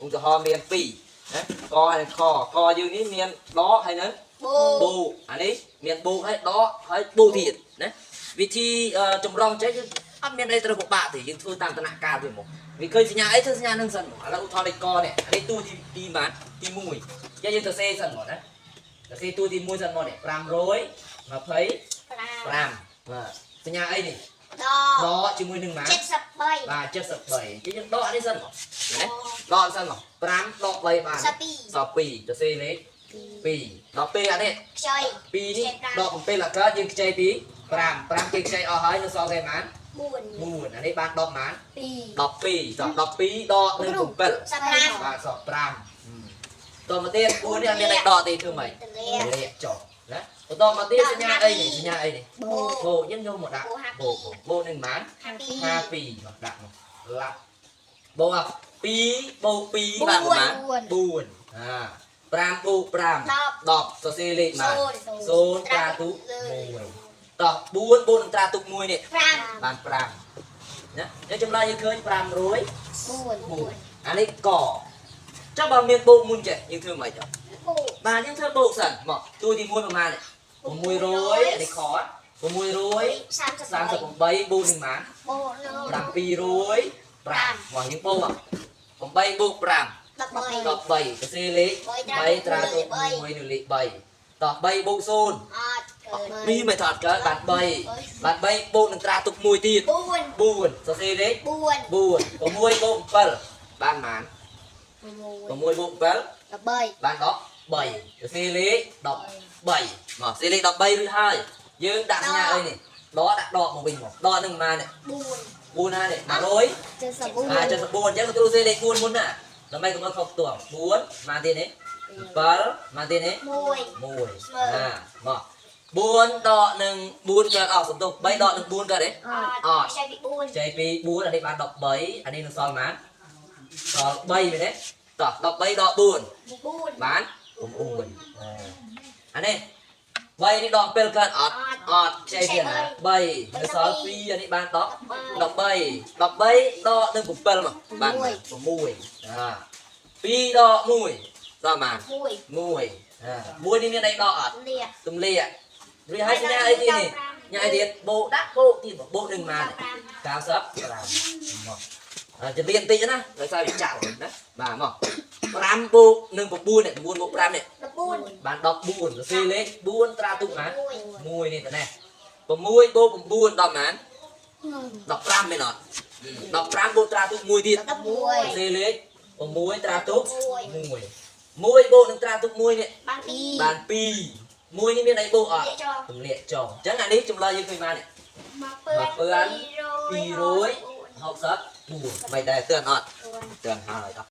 ឧទាហរណ៍មាន2ណាកហើយនឹងខកយើងនេះមានដកហើយនឹង បូ បូកអានេះមានបូកហើយដកហើយបូកទៀតណាវិធីចម្រងចេះយើងអត់មានអីត្រូវពិបាកទេយើងធ្វើតាមតំណាក់កាលវាមកវាឃើញសញ្ញាអីធ្វើសញ្ញានឹងសិនមកឥឡូវឧទាហរណ៍លេខកនេះអានេះតួទីទីម៉ានទី1យើងទៅសេសិនមកណាទៅសេតួទី1សិនមកនេះ525បាទសញ្ញាអីនេះ ដ ដកជាមួយនឹងម៉ាន 73 បាទ73គេយើងដកនេះសិនមកណាដកសិនមក5ដក3បាន សពី សល់2ទៅសេលេខ2ដល់ពេលអានេះ ខ្ចី 2នេះដក7អក្សរយើងខ្ចីពី5 5គេខ្ចីអស់ហើយនៅសល់គេប៉ុន្មាន 4 4អានេះបាន10ប៉ុន្មាន 2 12ដល់12ដកនឹង7 ស5 បាទសល់5តមកទៀត4នេះអត់មានអីដកទេធ្វើម៉េច ទលា ទលាក់ចុះណាបន្តមកទៀតសញ្ញាអីនេះសញ្ញាអីនេះ បូ បូកយើងយកមកដាក់បូកបូកនឹងប៉ុន្មាន 52 52មកដាក់មកឡាប់បូក2បូក2បានប៉ុន្មាន4អា5បូក5 10សរសេរលេខមក0ត្រាទុ1តោះ4 4នឹងត្រាទុ1នេះ 5 បាន5ណាយើងចម្លើយយើងឃើញ504 4 អានេះកចុះបើមានបូកមុនចេះយើងធ្វើម៉េចចុះ បូ បាទយើងធ្វើបូកសិនមកតួទី1ប្រហែលនេះ600អានេះខ638 38 បូកនឹងប៉ុន្មាន បូនឹង 705មកយើងបូក8បូក5 13 13ទៅសេលេខ3ត្រាទុក1នៅលេខ3តោះ3បូក0 អត់កើត 2មិនថតកើតបាន3បាន3បូកនឹងត្រាទុក1ទៀត 4 4សរសេរលេខ 4 4 6បូក7បានប៉ុន្មាន6បូក7 13 បាន13សរសេរលេខ13មកសេរលេខ13រួចហើយយើងដាក់សញ្ញាអីនេះដកដាក់ដកមកវិញមកដកនឹងប៉ុន្មាននេះ 4 4ណានេះ100 74 អា74អញ្ចឹងគ្រូសេលេខ4មុនណាដើម្បីកុំឲ្យខុសផ្ទាល់4មកទៀតនេះ7មកទៀតនេះ 1 1អាមក4ដកនឹង4កើតអស់សំទោស3ដកនឹង4កើតទេ អត់ខ្ចីពី4 ចែកពី4អានេះបាន13អានេះនឹងសល់ប៉ុន្មានសល់3មែនទេតោះ13ដក4 4 បាន9អានេះ3នេះដក7កើតអត់អត់ចែកទៀតណា3នៅសល់2អានេះបាន10 13 13ដកនឹង7មកបាន6អា2ដក1ដល់បាន 1 1អា1នេះមានអីដកអត់ លា ទំលាករួចហើយសញ្ញាអីទៀតនេះញ៉ាអីទៀតបូកដាក់បូកទៀតបូកនឹងបាន95មកអាចលៀនតិចណាដោយសារវាចាក់ណាបាទមក5បូកនឹង9នេះ9បូក5នេះ 14 បាន14សរសេរលេខ4ត្រាទុកណា 1 1នេះតនេះ6បូក9ដល់ប៉ុន្មាន15មែនអត់15បូកត្រាទុក1ទៀត 11 សេលេខ6ត្រាទុក1 1បូកនឹងត្រាទុក1នេះ បាន2 បាន2 1នេះមានអីបូកអត់ លាកចោល ទម្លាក់ចុះអញ្ចឹងអានេះចម្លើយយើងឃើញបាននេះ 1264 64មិនដែរទឿនអត់ទឿនហើយ